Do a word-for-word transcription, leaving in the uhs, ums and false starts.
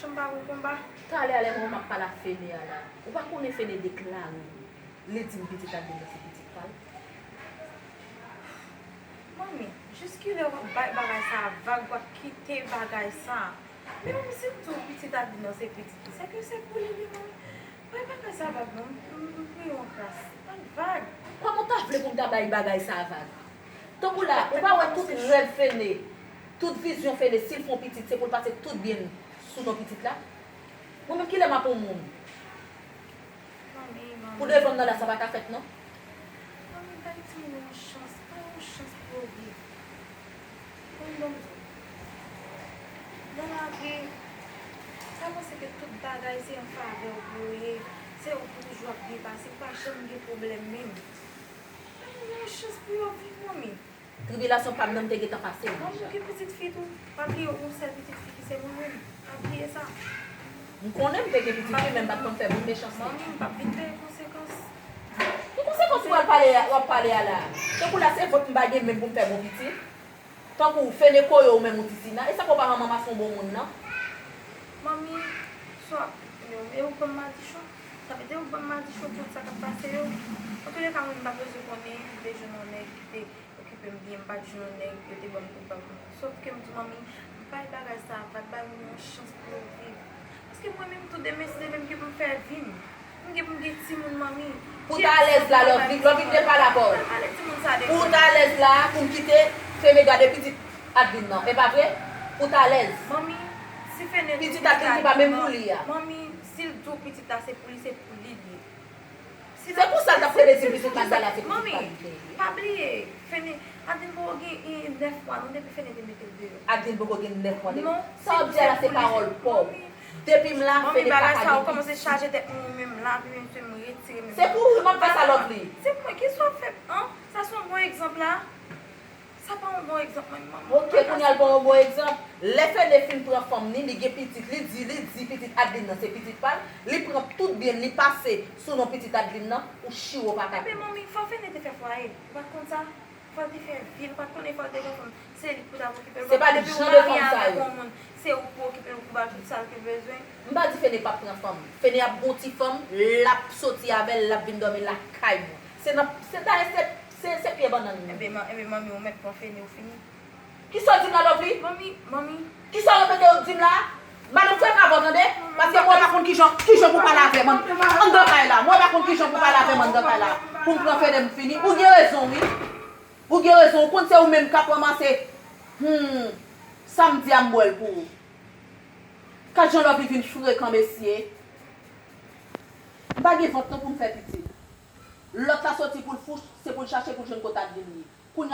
Chanm pa gon konba. Talè a lè mwen m ap pale ak Fene a la, ou pa konnen Fene deklare li di m pitit Adelina se pitit pa l? Manmi, jiskilè w ap bay bagay sa a vag, w ap kite bagay sa a? Men manmi, si m di w pitit Adelina se pitit li, se ke se pou li, wi, manmi. Bay bagay sa a vag non, m, m, m priye w an klas. Bay vag. Kòman w ta vle pou m ta bay bagay sa a vag? Tankou la, ou pa wè tout rèv Fene, tout vizyon Fene, si l fè yon pitit, se pou l pase tout byen l sou non pitit la? Mwen menm, kilè m ap yon moun? Manmi, manmi. Pou devan m nan la, sa pa ka fèt, non. Manmi, bay timoun yo yon chans, bay yon chans pou yo viv. Manmi, ban m di w. Nan lavi, sa panse ke tout bagay se an favè w pou yo ye, se ou ki toujou ap byen pase, ou pa janm gen pwoblèm menm. Bay moun yo yon chans pou yo viv, manmi. Tribilasyon pa m nan, m te gentan pase l deja. Manmi, ou gen pitit fi tou. Pa bliye ou gon sèl pitit fi ki se mwen menm. Pa bliye sa. M konnen m te gen pitit fi, men m pa t konn fè moun mechanste. Manmi, m p ap vin peye konsekans. Ki konsekans w al pale, w ap pale a la? Tankou la, se vòt m pa gen menm pou m fè bon pitit. Tankou Fene koyo ou menm ou Tisina. E sa fè w pa rann manman se yon bon moun nan? Manmi, sa w ap, e ou ban m madichon. Sa vle di ou ban m madichon tout sa k ap pase yo. Antouleka, mwen m pa bezwen konnen, m te jwenn yon nèg ki te okipe m byen, m pa t jwenn yon nèg, yo te ban m kout bal pou m. Sòf ke m di manmi, bay bagay sa a vag, bay moun yo yon chans pou yo viv. Paske mwen menm tou demen, si se menm ki pou m fè vi m, m gen pou m gen timoun, manmi. Pou w ta alèz la, Lovely, Lovely, m te pale avè w. Pou w ta alèz la, pou m kite Fene gade pitit Adeline nan, e pa vre? Pou w ta alèz. Manmi, si Fene di pitit Adeline ki pa menm pou li a. Manmi, si l di w pitit la se pou li, se pou li l ye. Se pou sa l t ap plede di pitit Magdala se pitit pa li te ye. Pa bliye, Fene, Adeline poko gen, e, nèf mwa non depi Fene te mete l deyò. Adeline poko gen nèf mwa depi. Non, sa w ap di a la se pawòl pòv. Depi m la, Fene pa ka gen pitit. Manmi, bagay sa yo kòmanse chaje tèt mwen menm la, wi, mesye, m retire menm. Se pou ou m ap fè sa, Lovely. Se pou mwen, kisa w ap fè, an? Sa se yon bon egzanp la. Sa pa yon bon egzanp, manmi, manmi. Ok, kounye a l pa yon bon egzanp. Lè Fene fin pran fanm ni, li gen pitit, li di, li di pitit Adeline nan se pitit pa l, li pran tout byen l, li pase sou non pitit Adeline nan, ou siwo pa ka. Ebyen, manmi, fò Fene te fè fwaye l. Ou pa t konn sa? Fò l te fè vi l, ou pa t konnen fò l te gen fanm. Se li k pou t ap okipe l. Se pa jan de fanm sa yo. Depi ou marye avèk yon moun, se ou k pou okipe l, ou pou ba l tout sa l te bezwen. M pa di Fene p ap pran fanm. Fene ap gon ti fanm, l ap soti avè l, l ap vin dòmi lakay mwen. Se nan, se dayè se Se, se pye bannann li. Ebyen, man, ebyen, manmi, ou mèt pran Fene, ou fini. Kisa w di m la, Lovely? Manmi, manmi. Kisa w repete w di m la? Madanm, fè travay w, tande? Paske mwen pa konn kijan, kijan pou pale avè m anndan kay la. Mwen pa konn kijan pou pale avè m anndan kay la. Pou m pran Fene, m fini. Ou gen rezon, wi. Ou gen rezon. Ou konn se ou menm k ap ranmase. Hmm. Sa m di a, m bwè l pou ou. Kat jan Lovely vin frekan, mesye. M pa gen vant non pou m fè pitit. Lòt la soti pou l fouch, se pou l chache pou l jwenn kote Adeline ye.